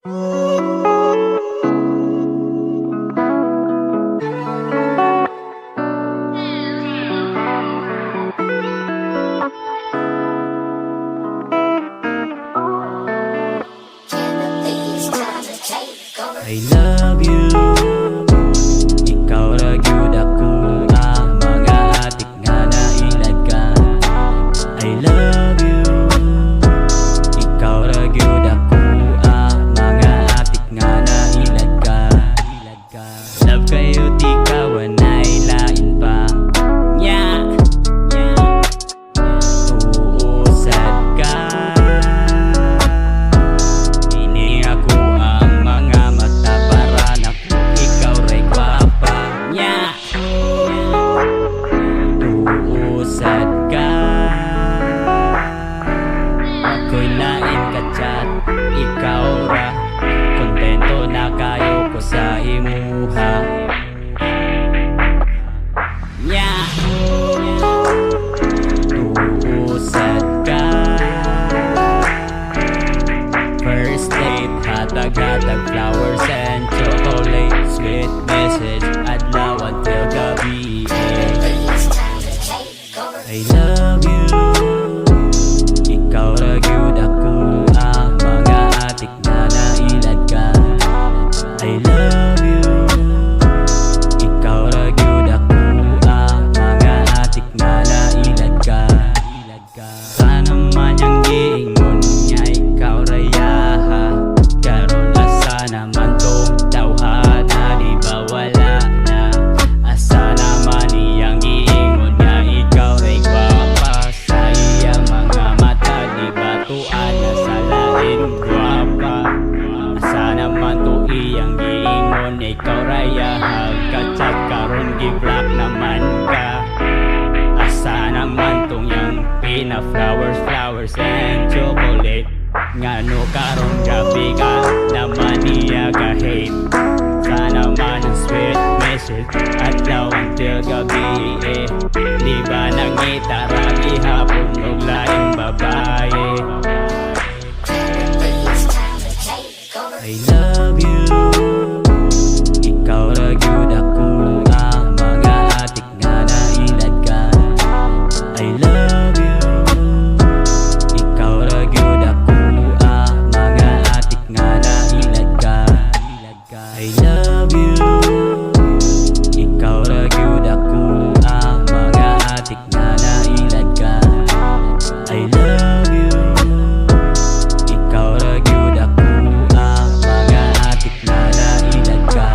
I love you. Ikaw ra gyud ako ang mga atik nga nailad ka. I love you. Ikaw ra gyud ako ang mga atik nga nailad ka. Love kayo di ka wanay lain pa. Nya. Tuusad ka. Ini ako ang mga mata para naku ikaw ray gwapa. Nya. Tuusad ka. Ako'y lain ka chat, ikaw ra. Kontento na kayo ko sa imuha. Nya. Tuusad ka. First date, hatag-hatag flowers and chocolate. Sweet message, adlaw until gabi eh. I love you. Ikaw ra gyud ako ang mga atik nga nailad ka. I love you. Ikaw ra gyud ako ang mga atik nga nailad ka. Sana man yang giingon nga ikaw ra yaha. Karon asa naman tong tawhana, di ba wala na? Asa naman iyang giingon nga ikaw ray gwapa? Sa iyang mga mata, di ba tuan na sa lain gwapa? Asa naman to iyang giingon ikaw ray yahag? Kachat karon gi-block naman ka. Asa naman tong yang pina flowers, flowers and chocolate? Ngano karon gabi ka naman niya ka hate? Sana man ang sweet message adlaw until gabi eh. Di ba nangita ra gihapon og laing babae? I love you. Ikaw ra gyud ako ang mga atik nga nailad ka. I love you. Ikaw ra gyud ako ang mga atik nga nailad ka. I love you. Ikaw ra gyud ako ang mga atik nga nailad ka. I love you. Ikaw ra gyud ako ang mga atik nga nailad ka.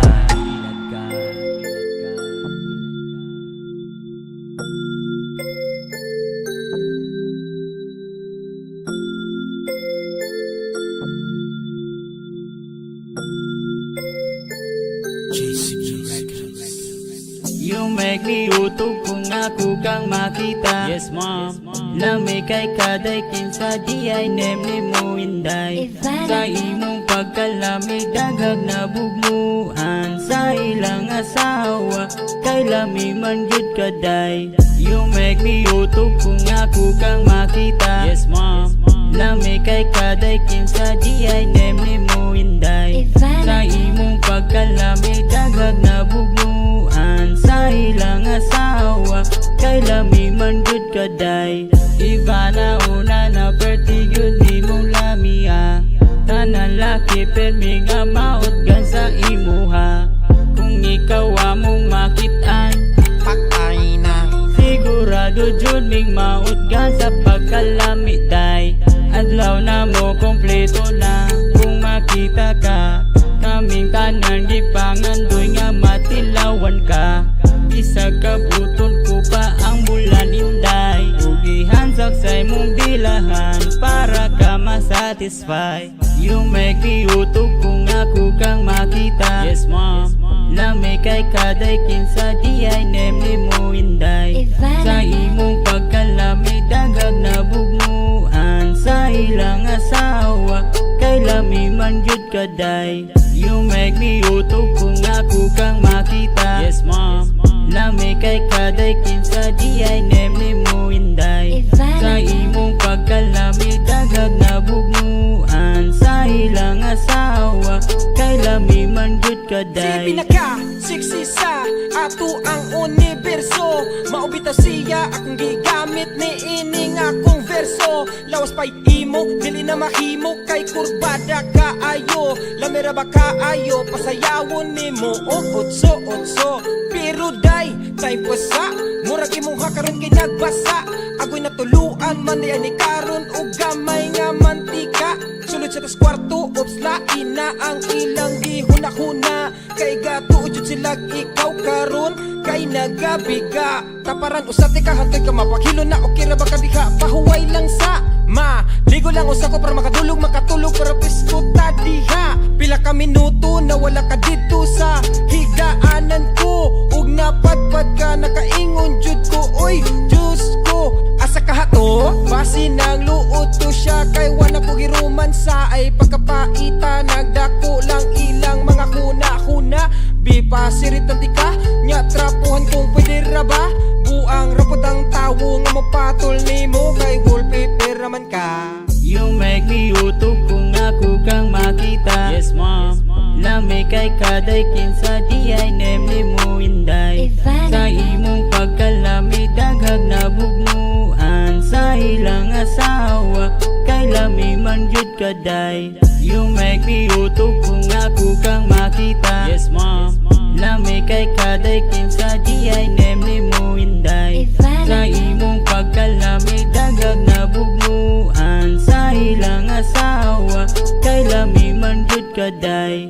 You make me utog kung ako kang makita. Yes, ma'am. Lami kay kaday kinsa di ay name ni mo inday. Ivana. Sa imong pagkalami daghag na bugmuan. Sa ilang asawa kay lami man gyud kaday. You make me utog kung ako kang makita. Yes, ma'am. Lami kay kaday kinsa di ay name ni mo inday. Ivana. Sa imong pagkalami daghag na bugmuan. Sa ilang asawa kay lami man gyud kaday. Ivana, una na perti gyud nimong lamia. Tanan laki permi nga mautgan sa imuha. Kung ikaw among makitaan, Patay na. sigurado jud ming mautgan sa pagkalami day. Adlaw na mo kompleto na kung makita ka. Kaming tanan gipangandoy nga matilawan ka. Bisag kabuton ko pa ang bulan inday. Ug ihansak sa imong dilahan para ka masatisfy. You make me utog kung ako kang makita. Yes, ma'am. Lami kay kaday kinsa di ay name ni mo inday. Ivana. Sa imong pagkalami daghag na bugmuan. Sa ilang asawa kay lami man gyud kaday. You make me utog kung ako kang makita. Yes, ma'am. Lami kay kaday kinsa di ay name ni mo inday. Ivana. Sa imong pagkalami daghag na bugmuan. Sa ilang asawa asawa, kay lami man jud ka, Si day. Pinaka sexy sa ato ang universo. Mao bitaw siya akong gigamit ni ining akong verso. Lawas pa'y imo, dili na mahimo kay kurbada kaayo. Lamera ba kaayo, pasayawon nimo og otso otso. Pero day, time pa sa, murag imuha karon kay nagbasa. Agoy natuluan man di ni karon og gamay nga mantika. Sulod sa tas kwarto, ops, lain na ang ilang gihuna-huna. Kay gatuo jud sila ikaw karon kay nagabiga. Taparan usa ti ka hantod ka mapakilo na, okay ra ba ka diha? Pahuway lang sa ma. Ligo lang usa ko para makadulog, makatulog para presko ta diha. Pila ka minuto na wala ka didto sa higaanan ko ug napadpad ka, nakaingon jud ko, "Oy, Diyos ko, asa ka hato?" Basi nang luot to siya kay wala ko giromansa ay pagkapaita, nagdako lang ilang mga huna-huna. Bi pasiritan di ka nya trapuhan kung pwede ra ba. Buang rapot ang tawo nga mopatol nimo kay wallpaper raman ka. You make me utog kung ako kang makita. Yes, mom. Lami kay kaday, kinsa di ay name ni mo, inday? Sa imong pagkalami daghag nabugnuan sa ilang asawa, kay lami man jud kaday. You make me utog kung ako kang makita. Yes, mom. Lami kay kaday, kinsa di ay name ni mo, inday? Sa imong pagkalami daghag nabugnuan sa ilang asawa, kay lami man jud kaday.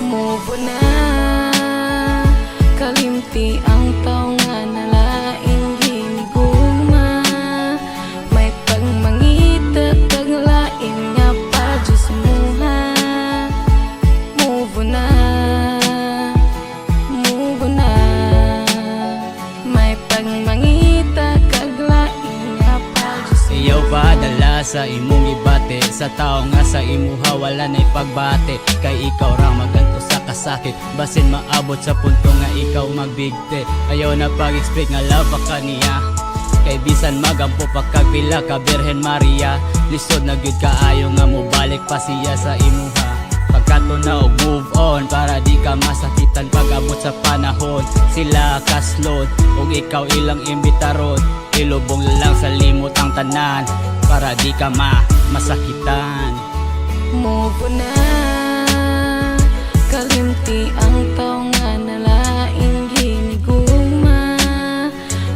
Move on na. Kalimti ang tao nga nalaing ginigugma. May pagmangita kag lain nga pa muha. Move on na. Move on na. May pagmangita kag lain nga pa Iyaw padala sa imong ibate sa tao nga sa imuha wala na'y pagbate, kay ikaw ra maganto sa kasakit basin maabot sa punto nga ikaw magbigte. Ayaw na pag-expect nga love pa kaniya, kay bisan magampo pa kag pila ka Birhen Maria, lisod na gyud kaayo nga mobalik pa siya sa imuha. Pagkato na og move on para di ka masakitan pag abot sa panahon sila kaslod ug ikaw ilang imbitaron. Ilubong lang sa limot ang tanan para di ka ma masakitan. Move on na. Kalimti ang tao nga nalaing ginigugma.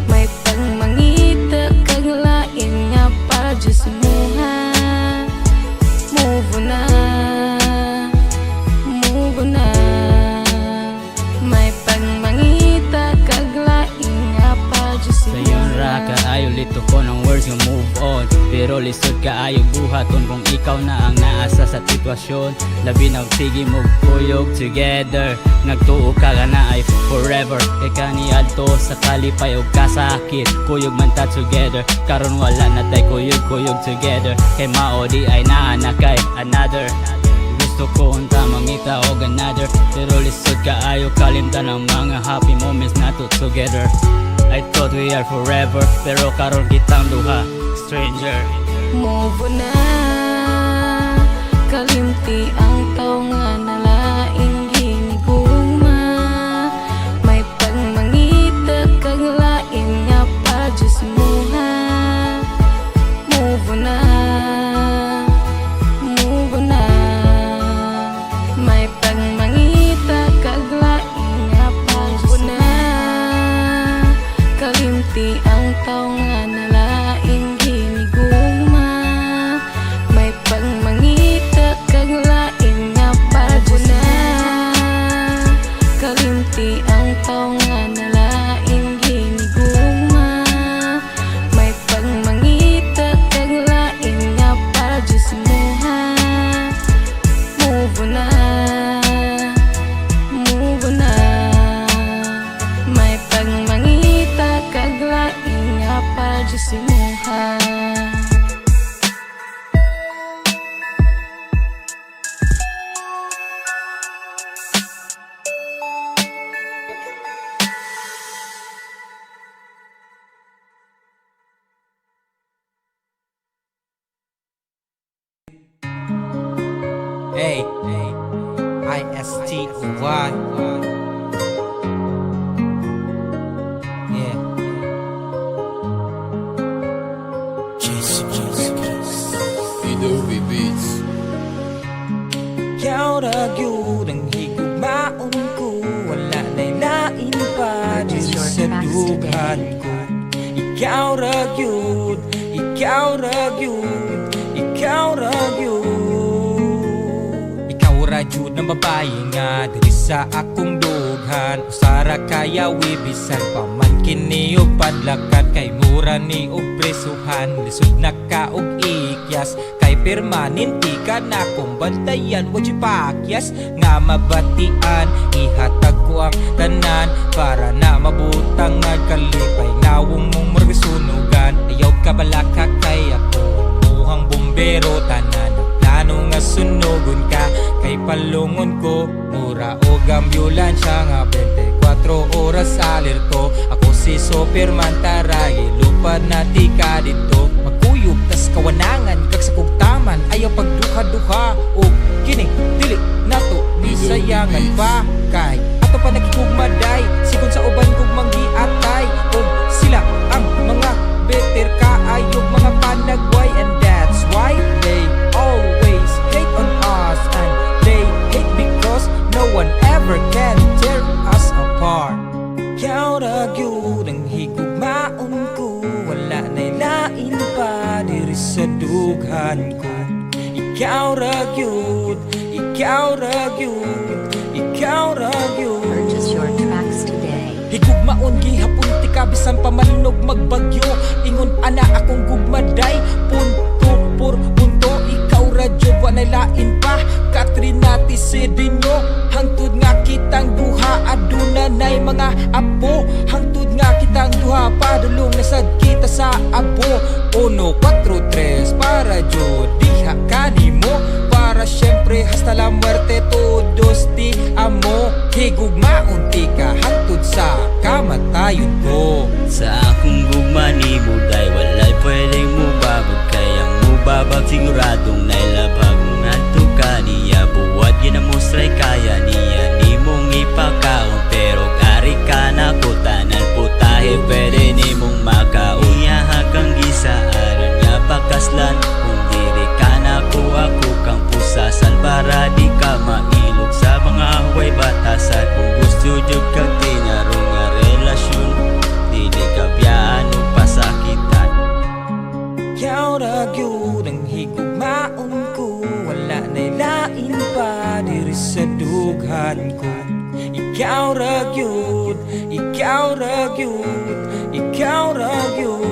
May pagmangita kag lain nga pa muha. Move on na. Move on na. May pagmangita kag lain nga pa Sayon ra kaayo lito ko ng words nga move on, pero lisod kaayo buhaton kung ikaw na ang naasa sa sitwasyon. Labi na og sige mo kuyog together, nagtuo ka nga na ay forever. Kay kaniadto sa kalipay og kasakit, kuyog man ta together. Karon wala na tay kuyog kuyog together, kay mao di ay naa na kay another. Gusto ko unta mangita og another, pero lisod kaayo kalimtan ang mga happy moments nato together. I thought we are forever, pero karon kitang duha stranger. Move on na. Kalimti ang tao nga nalaing ginigugma. May pagmangita kag lain nga pa muha. Move on na. Move on na. May pagmangita I-S-T-Y. Yeah. Adobe Beats. Ikaw ra gyud ang higugmaon ko. Wala na'y lain pa Purchase diri your sa tracks dughan today. ko. Ikaw ra gyud, ikaw ra gyud, ikaw ra gyud. Ikaw ra jud ang babae nga diri sa akong dughan. Usa ra ka yawi bisan pa man kini og padlakan. Kay mura ni og presuhan, lisod na ka og ikyas. Kay permanente ka na kung bantayan, wa jud pakyas nga mabatian. Ihatag ko ang tanan para na mabutangan kalipay nawong mong murag sunugan. Ayaw ka balaka kay ako muhang bumbero, tanan ang plano nga sunugon ka. Kay palungon ko mura og ambulansya nga 24 oras alerto. Ako si Superman, tara ilupad na tika dito. Magkuyog tas kawanangan kag sa kugtaman, ayaw pagduha-duha og kini dili nato ni sayangan pa. Kay ato pa nagigugmaday, sigon sa uban gugmang giatay, og sila ang mga better kaayog mga panagway. And that's why they always hate on us, and they hate because no one ever can tear us apart. Ikaw ra gyud ang higugmaon ko. Wala na'y lain pa diri sa dughan ko. Ikaw ra gyud, ikaw ra gyud, ikaw ra gyud. Purchase your tracks today. Higugmaon gihapon tika bisan pa man og magbagyo. Ingon ana akong gugmaday, punto por punto. Ikaw ra jud, wa nay lain pa, Katrina Tisedinyo. Hangtod nga kitang duha aduna nay mga apo. Hangtod nga kitang duha padulong na sad kita sa abo. Uno, 4, 3 para jud diha kanimo. Para syempre hasta la muerte todos ti amo. Higugmaon tika hangtod sa kamatayon ko. Sa akong gugma nimo day, walay pwedeng mubabag. Kay ang mubabag siguradong nailabag. Ngadto ka niya buwat ginamustray, kaya niya nimong ipakaon. Pero ari ka na ko tanan putahe pwede nimong makaon. Iyaha kang gisaaran nga pakaslan. Kung diri ka na ko, ako kang pusasan para di ka mailog sa mga way batasan. Kung gusto jud kag tinarong nga relasyon, dili ka biyaan o pasakitan. Ikaw ra gyud ang higugmaon ko. Wala na'y lain pa diri sa dughan ko. Ikaw ra gyud, ikaw ra gyud, ikaw ra gyud.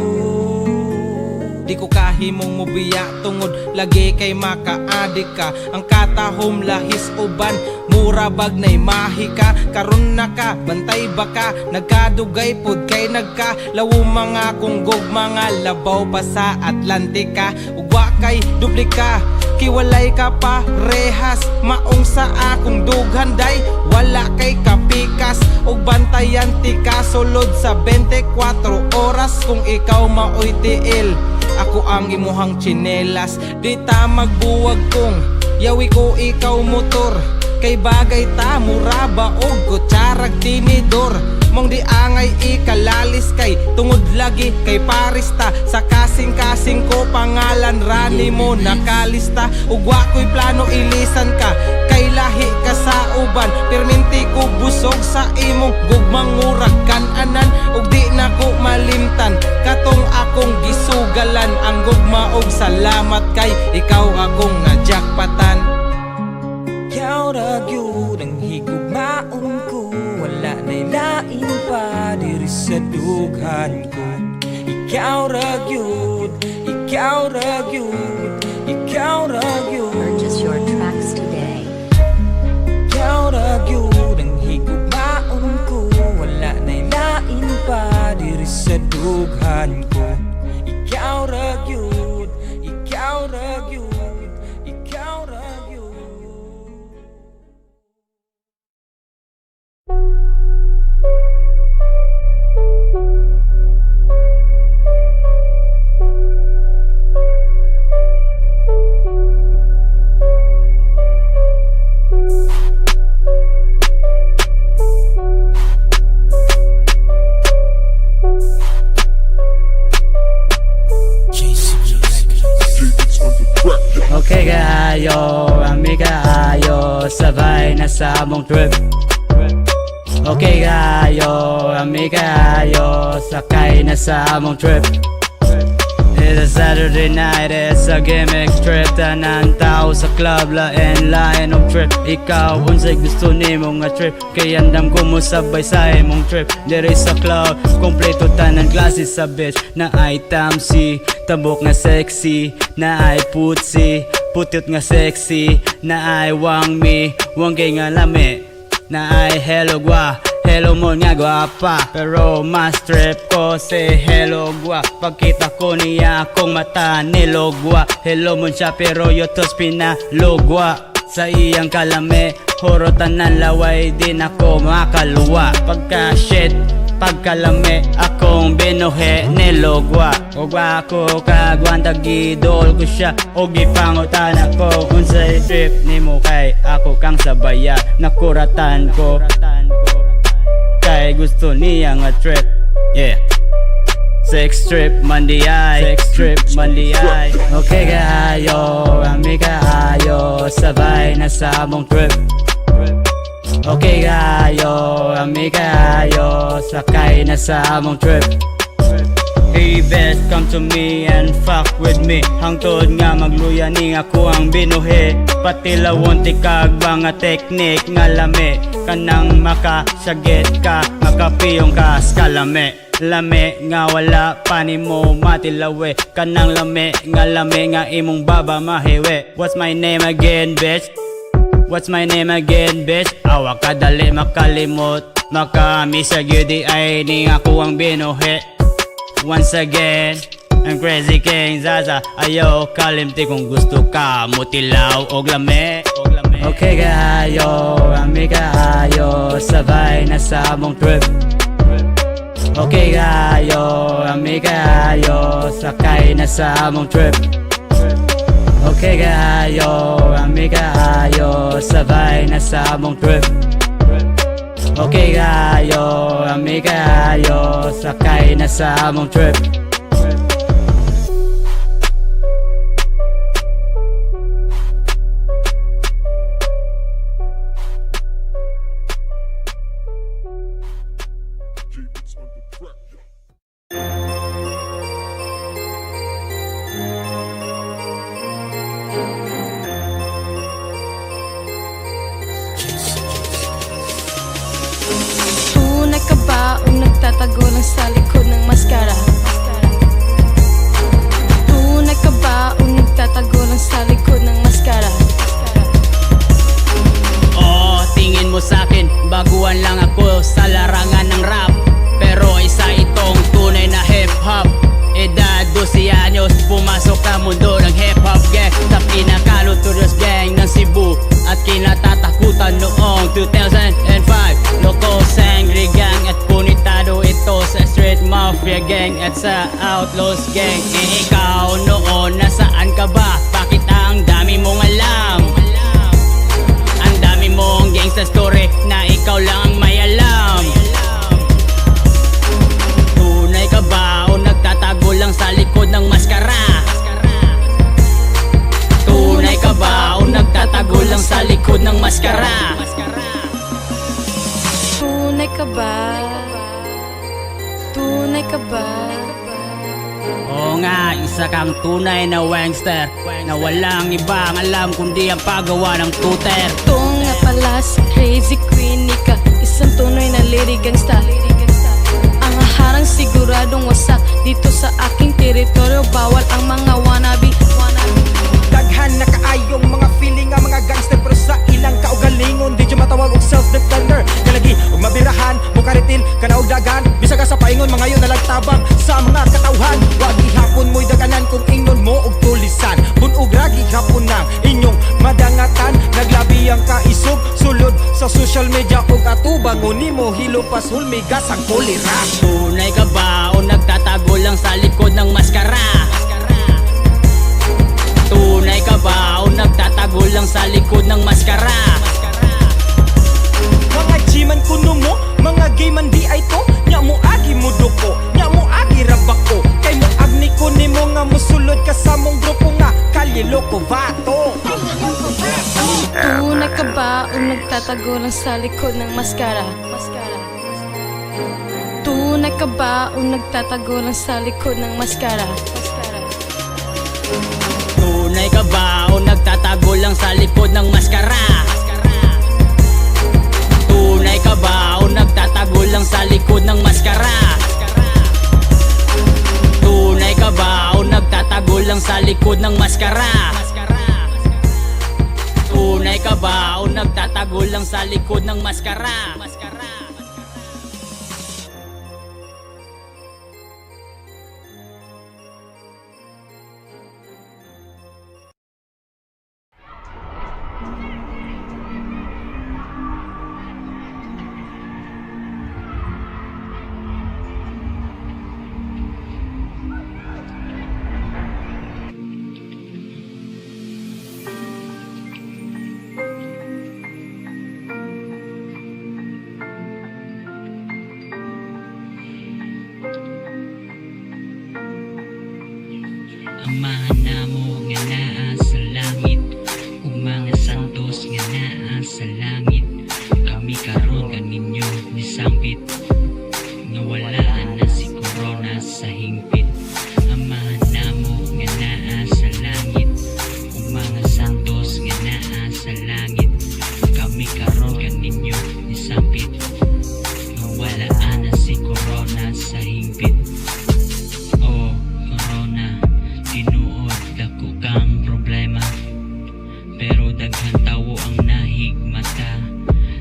Di ko kahimong mubiya tungod lagi kay makaadik ka. Ang katahom lahis uban, mura bag nay mahika. Karon na ka, bantay ba ka? Nagkadugay pod kay nagka lawo mga kunggog, mga labaw pa sa Atlantika. Ugwa kay duplika, kiwalay ka pa rehas. Maong sa akong dughan day, wala kay kapikas. Ug bantayan ti ka sulod sa 24 oras. Kung ikaw maoy tiil, ako ang imuhang tsinelas. Di ta magbuwag kung yawi ko ikaw motor. Kay bagay ta mura ba og kutsarag tinidor. Mong di angay ikalalis kay tungod lagi kay parista. Sa kasing-kasing ko pangalan rani mo nakalista. Ug wa ko'y plano ilisan ka kay lahi ka sa uban. Perminti ko busog sa imong gugmang murag kananan. Ug di na ko malimtan katong akong gisugalan. Ang gugma og salamat kay ikaw akong najakpatan. Ikaw ra gyud ang higugmaon ko. Wala na'y lain pa diri sa dughan ko. Ikaw ra gyud, ikaw ra gyud, ikaw ra gyud. Purchase your tracks today. Ikaw ra gyud ang higugmaon ko. Wala na'y lain pa diri sa dughan ko. Ikaw ra gyud, ikaw ra gyud, ikaw ra gyud. Sabay na sa among trip. Okay kaayo, lami kaayo, sakay na sa among trip. It's a Saturday night, it's a gimmick trip. Tanan tao sa club, lain lain og trip. Ikaw, unsay gusto nimo nga trip? Kay andam ko mo sabay sa imong trip. Diri sa club, kompleto tanan klase sa bitch. Naay tamsi, tabok nga sexy. Naay putsi, putyot nga sexy. Naay wangmi, wangkay nga lami. Naay hello gwa, hello mo nga gwapa. Pero mas trip ko si hello gwa. Pagkita ko niya, akong mata nilugwa. Hello mo siya pero yotos pinalugwa. Sa iyang kalame, huro tanan laway, di nako makaluwa. Pagka shit, pagkalame, akong binuhi nilugwa. Ug ako kagwanta, gidol ko siya og gipangutan ako, "Unsay trip nimo kay ako kang sabaya?" Nakuratan ko kay gusto niya nga trip. Yeah. Sex trip man di ay, sex trip man di ay. Okay kaayo, lami kaayo, sabay na sa among trip. Okay kaayo, lami kaayo, sakay na sa among trip. Hey best, come to me and fuck with me. Hangtod nga magluya ning ako ang binuhi. Patilawon tikag mga teknik nga lami. Kanang makasagit ka, makapiyong ka sa kalame. Lami nga wala pa nimo matilawi. Kanang lami nga lami nga imong baba mahiwi. What's my name again, bitch? What's my name again, bitch? Awa ka dali makalimot. Makamisa gyud ay ning ako ang binuhi. Once again, I'm Crazy King Zaza. Ayo kalimti kung gusto ka mutilaw og lami. Okay kaayo, lami kaayo, sabay na sa among trip. Okay kaayo, lami kaayo, sakay na sa among trip. Okay kaayo, lami kaayo, sabay na sa among trip. Okay kaayo, lami kaayo, sakay na sa among trip. J-Beats on the track, yeah. Tunay ka ba o nagtatago lang sa likod ng maskara? Tunay ka ba o nagtatago lang sa likod ng maskara? Oo, tingin mo sa'kin, baguhan lang ako sa larangan ng rap. Pero isa itong tunay na hip-hop. Edad 12 anyos, pumasok sa mundo ng hip-hop gang sa pinaka-notorious gang ng Cebu at kinatatakutan noong 2005, Loco Sangre Gang. At konektado ito sa Street Mafia Gang at sa Outlaws Gang. Eh ikaw noon, nasaan ka ba? Bakit ang dami mong alam? Ang dami mong gangsta story na ikaw lang ang may alam. Tunay ka ba o nagtatago lang sa likod ng maskara? Tunay ka ba o nagtatago lang sa likod ng maskara? Tunay ka ba? Tunay ka ba? Oo nga, isa kang tunay na wangster na walang ibang alam kundi ang paggawa ng tuter. Ito nga pala si Crazy Queen Nika, isang tunay na lady gangsta. Ang haharang, siguradong wasak. Dito sa aking teritoryo, bawal ang mga wannabe. Daghan na kaayong mga feeling nga mga gangster, pero sa ilang kaugalingon di dyan matawag og self-defender. Kalagi og mabirahan, mukaritil kana og dagan. Bisag sa paingon mga yun nalagtabang sa mga katawhan. Wa gihapon mo'y daganan kung ingnon mo og tulisan. Bunog ra gihapon nang inyong madangatan. Naglabi ang kaisog sulod sa social media og atubangon nimo hilupas hulmigas ang kolera. Tunay ka ba o nagtatago lang sa likod ng maskara? Tunay ka ba o nagtatago lang sa likod ng maskara? Mga G-man kuno mo, mga gay man di ay to. Nya mo agi mo duko, nya mo agi rabako. Kay mo agni ko nimo nga musulod ka sa mong grupo nga Kalye Loko Vato. Tunay ka ba o nagtatago lang sa likod ng maskara? Maskara. Tunay ka ba o nagtatago lang sa likod ng maskara? Maskara. Tunay ka ba o nagtatago lang sa likod ng maskara? Tunay ka ba o nagtatago lang sa likod ng maskara? Tunay ka ba o nagtatago lang sa likod ng maskara? Tunay ka ba o nagtatago lang sa likod ng maskara? Amahan namo nga naa sa langit ug mga santos nga naa sa langit, kami karon kaninyo nisambit nga wala na si Corona sa hingpit. Amahan namo nga naa sa langit ug mga santos nga naa sa langit, kami karon kaninyo nisambit nga wala na si Corona sa hingpit. Oh, Corona, tinuod dako kang problema. Pero daghan tawo ang nahigmata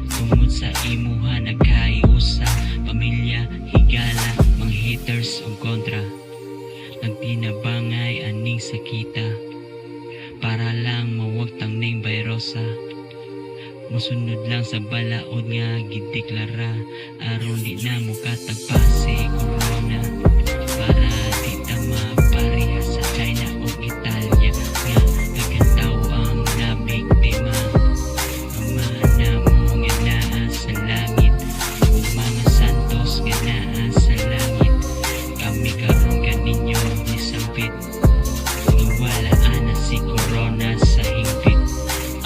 tungod sa imuha. Nagkaiusa pamilya, higala, mga haters ug kontra. Nagtinabangay aning sakita para lang mawagtang ning virusa. Musunod lang sa balaod nga gideklara aron di na mokatagpa si Corona, para di ta mapareha sa China o Italia nga daghan tawo ang nabiktima. Amahan namo nga naa sa langit ug mga santos nga naa sa langit, kami karon kaninyo nisampit nga wala ana si Corona sa hingpit.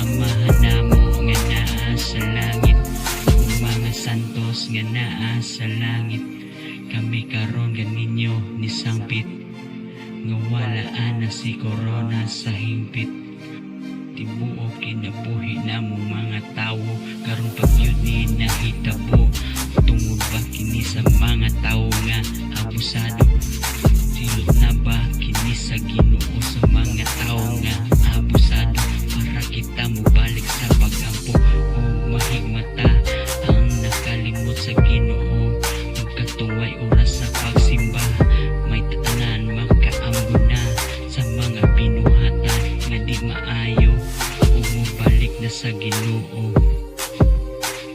Amahan namo nga naa sa langit ug mga santos nga naa sa langit, kami karon kaninyo nisampit nga wala ana si Corona sa hingpit. Tibuok kinabuhi namong mga tawo karon pa gyud ni nahitabo. Tungod ba kini sa mga tawo nga abusado? Silot na ba kini sa Ginoo sa mga tawo nga abusado para kita mobalik sa pagampo o mahigmata ang nakalimot sa Ginoo? Magkatungway oras sa pagsimba, may tatanan makaamgo na sa mga binuhatan nga di maayo ug mobalik na sa Ginoo.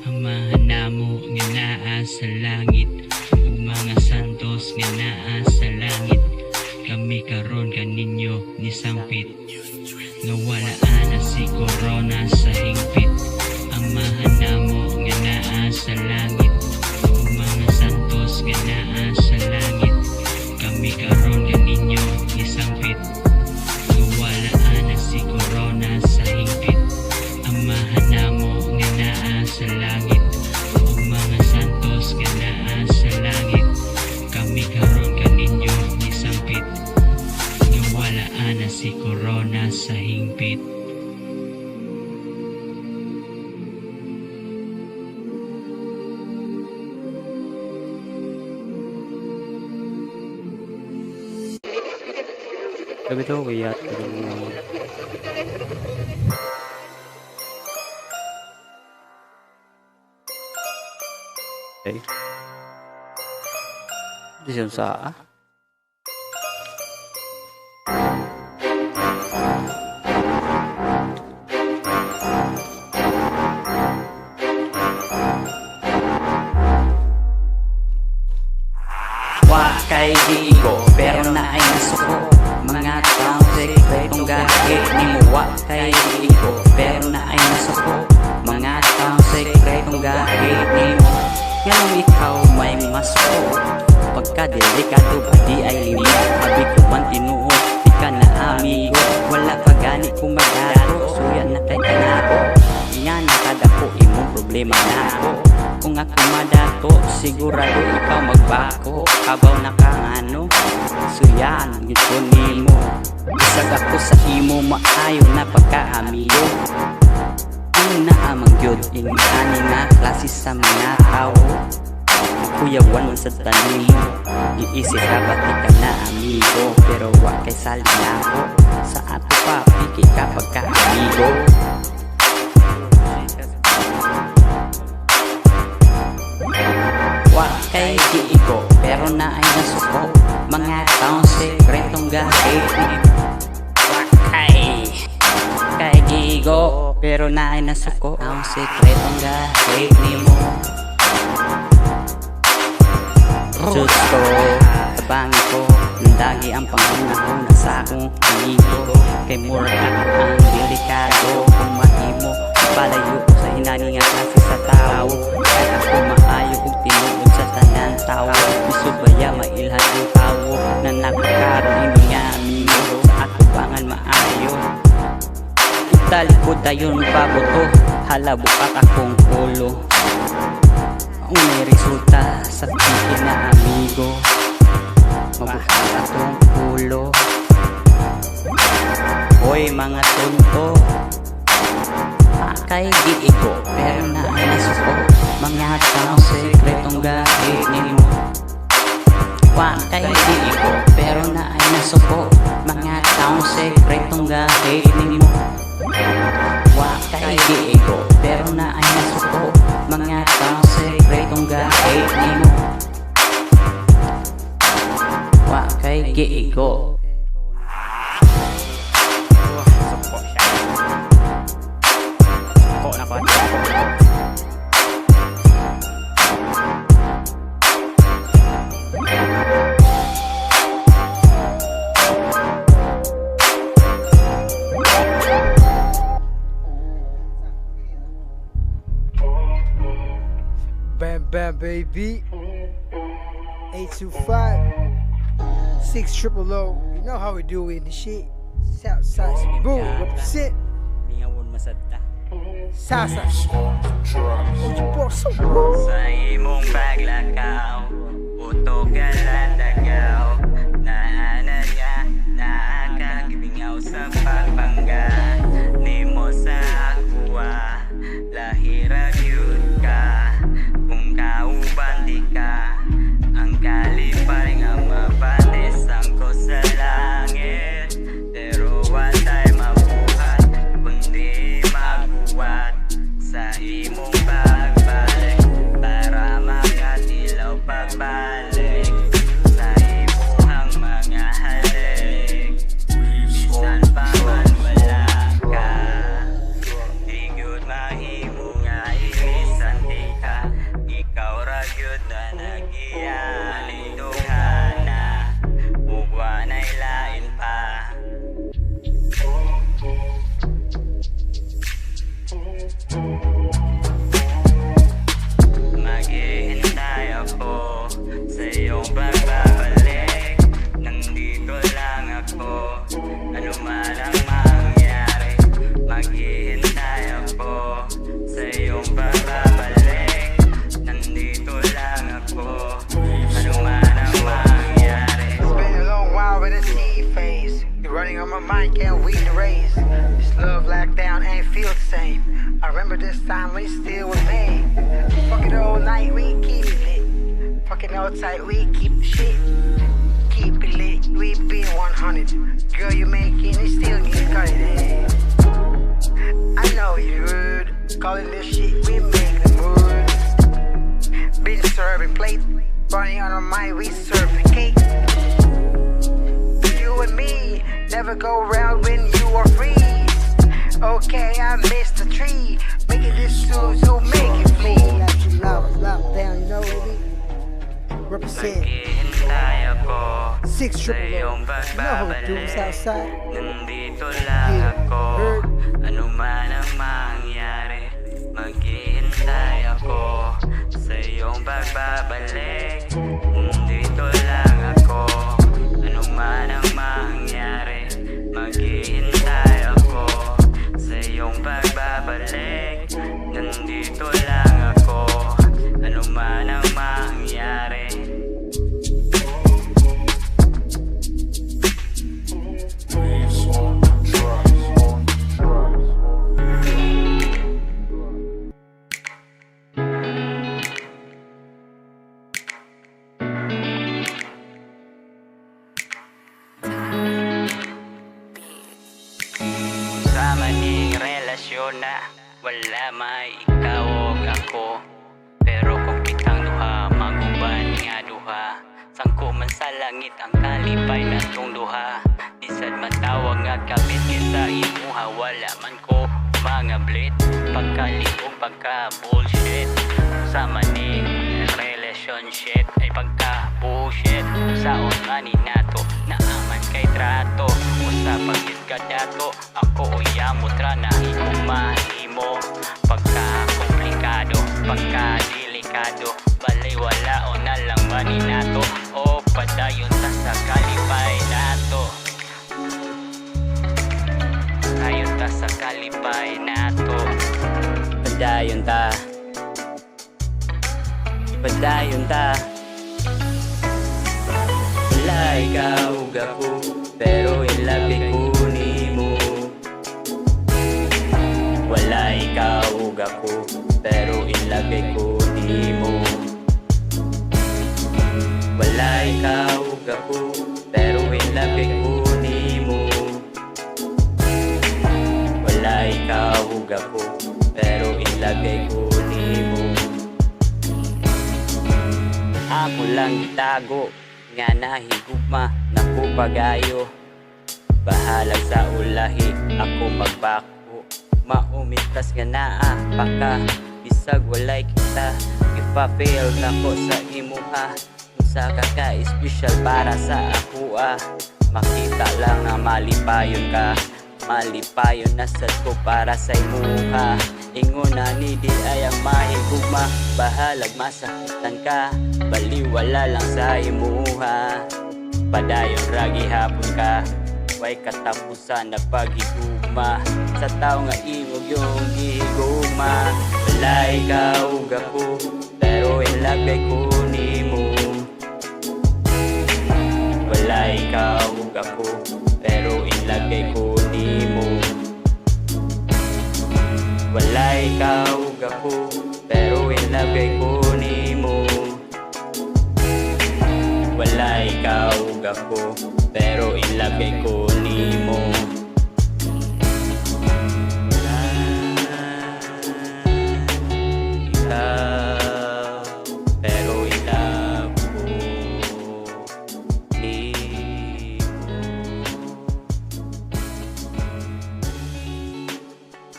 Amahan namo nga naa sa langit ug mga santos nga naa sa langit, kami karon kaninyo nisampit nga wala ana si Corona sa hingpit. Amahan namo nga naa sa langit ug mga santos nga naa sa langit, kami karon kaninyo nisampit nga wala ana si Corona sa hingpit. Amahan namo nga naa sa langit ug mga santos nga naa sa langit, kami karon kaninyo nisampit nga wala ana si Corona sa hingpit. अभी तो हो गई यार करूँगा। Okay. Di siya sa ah. Wa kay giigo pero naay nasuko. Mga taong sekretong gahi nimo. Wa kay giigo pero naay nasuko. Mga taong sekretong gahi nimo. Nganong ikaw may masuko? Pagka delikado ba di ay limo? Abi ko man tinuod di ka na amigo. Wala pa gani ko magato. Suya na kay kanako. Nga nakadako. problema nako. Kung ako madato, sigurado ikaw magbako. Kabaw na kang ano, suyan gid ko nimo. Bisag ako sa imo maayo na pagkaamigo. Ang naamang gyud ini nga klase sa mga tao. Kuyawan man sa tanimo. Iisip ka ba di ka na amigo? Pero wa kay sali nako. Sa ato pa, piki ka pagka-amigo. Wa kay giigo, pero naay nasuko. Mga taong sekretong gahit. Wa kay giigo, pero naay nasuko. Taong sekretong gahit nimo. Diyos ko, tabangi ko. Nandagi ang panghuna-huna sa akong amigo. Kay mura ka ang delikado. Kung mahimo, palayo ko sa hinani nga klase sa tao. Kay ako maayo og tinuod sa tanan tao. Isubaya mailhan ang tao na nagkakaroon ini nga amigo. Sa atubangan maayo. Italikod dayon pabuto. Halabukat akong ulo. Ang may resulta sa piki na amigo. Mabukat atong ulo. Hoy mga tonto, kay giigo, pero naay nasuko. Mga taong sekretong gahi nimo. Wa kay giigo, pero naay nasuko. Mga taong sekretong gahi nimo. Wa kay giigo, pero naay nasuko. Mga taong sekretong gahi nimo. Wa kay giigo. Suko siya. Suko na ko. Suko. Bam bam baby. 825 6 triple O. You know how we do it in the shit. Southside Cebu. Represent Mingawon masadta. Sasa. Beats on the tracks. Oye, boss. Sa imong paglakaw, uto ka latagaw. Naanad nga, nakakabingaw sa pagbangga. Nimo sa akuha, lahira gyud ka. Kung kauban di ka, ang kalipay nga mapatisang ko sa langit. Pero watay mabuhat, kundi mabuhat sa imong pagbalik para makatilaw pagbalik sa imuhang mga halik. Beats Bisan on the pa man tracks. Wala ka, di gyud mahimo nga ilisan di ka. Ikaw ra gyud na nagiya dughana ug walay lain pa. Maghihintay ako sa iyong pagbabalik. Nandito lang ako, ano man ang mangyari. Maghihintay ako sa iyong pagbabalik. Nandito lang ako, ano man ang mangyari. It's been a long while with a sea face. You're running on my mind, can't win the race. This love locked down ain't feel the same. I remember this time when you still with me. Fuck it all night, we keep it lit. Fucking all tight, we keep the shit. Keep it lit, we been 100. Girl, you making it still get cut it. I know you rude. Calling this shit, we make the mood. Been serving plate, running on our mind, we serve the cake. You and me never go round when you are free. Okay, I missed the tree. Making this soon, so make it flee. Lock down, you know what I mean? Represent Maghihintay ako 6 sa triple O. iyong You know how we do pagbabalik. this outside. Nandito lang Yeah, ako, heard. ano man ang mangyari. Maghihintay ako sa iyong pagbabalik. Nandito lang ako, ano man ang mangyari. Maghihintay ako sa iyong pagbabalik. Nandito Sa'yo lang ako, ano man ang mangyari. Leaves on the tracks. On the tracks. Sa maning relasyon na wala may ikaw ug ako, pero kung kitang duha maguban nga duha, sangko man sa langit ang kalipay natong duha. Di sad matawag nga kapit sa imuha. Wala man ko mga blit, pagkaliog, pagka bullshit. Sa maning relationship ay pagka bullshit. Saon man ni nato naaman kay trato. Usa pagit ka dato ako uyamo tra na higugma nimo. Pagka komplikado, pagka delikado, balay wala o na lang ba ni nato o padayon ta sa kalipay nato. Ayon ta sa kalipay nato. Padayon ta. Padayon ta. Wala ikaw ug ako, pero in love kay ko nimo. Wala ikaw ug ako, pero in love kay ko nimo. Wala ikaw ug ako, pero in love kay ko nimo. Wala ikaw ug ako, pero in love kay ko nimo. Ako lang gitago nga nahigugma nako pagayo. Bahalag sa ulahi ako magbako. Maumitas nga naa pa ka bisag walay kita. Ipa-fail nako sa imuha. Unsa ka ka espesyal para sa akoa. Makita lang nga malipayon ka, malipayon na sad ko para sa imuha. Ingon na ni di ay ang mahigugma. Bahalag masakitan ka, baliwala lang sa imuha. Padayon ra gihapon ka. Way katapusan na paghigugma sa tao nga imo yung gihigugma. Wala ikaw ug ako, pero in love kay ko nimo. Wala ikaw ug ako, pero in love kay ko nimo. Wala ikaw ug ako, pero in love kay ko nimo. Wala ikaw ug ako, pero in love kay ko nimo. Wala ikaw,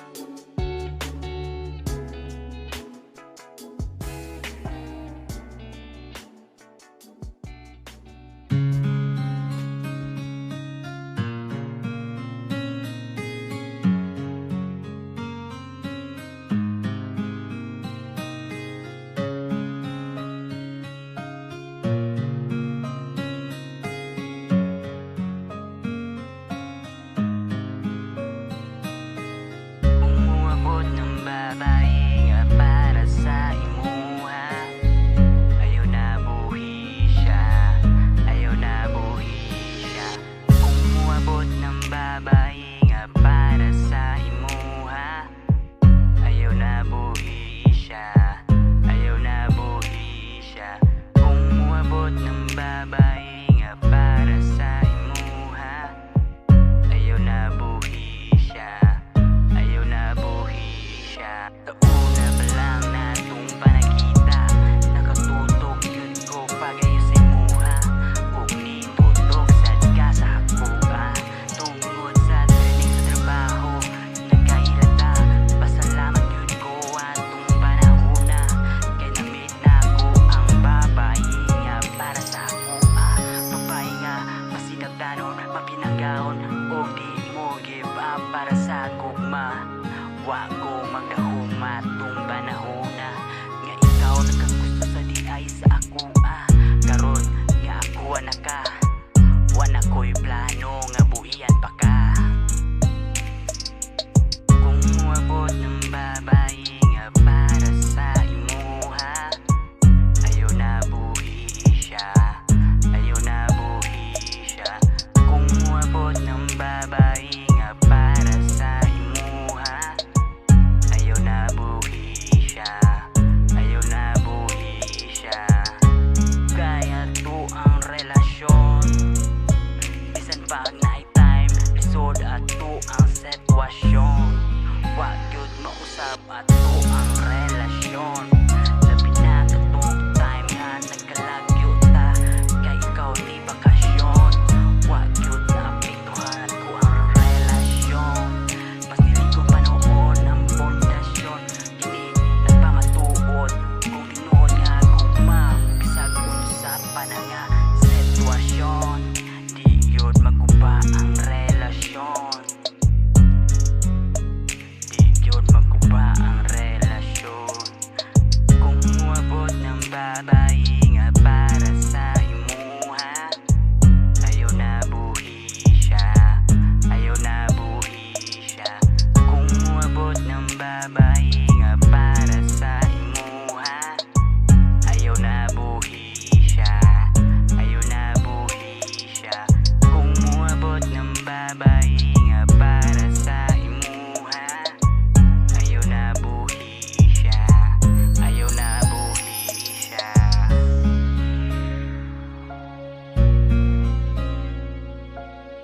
pero in love ko nimo. Bye-bye.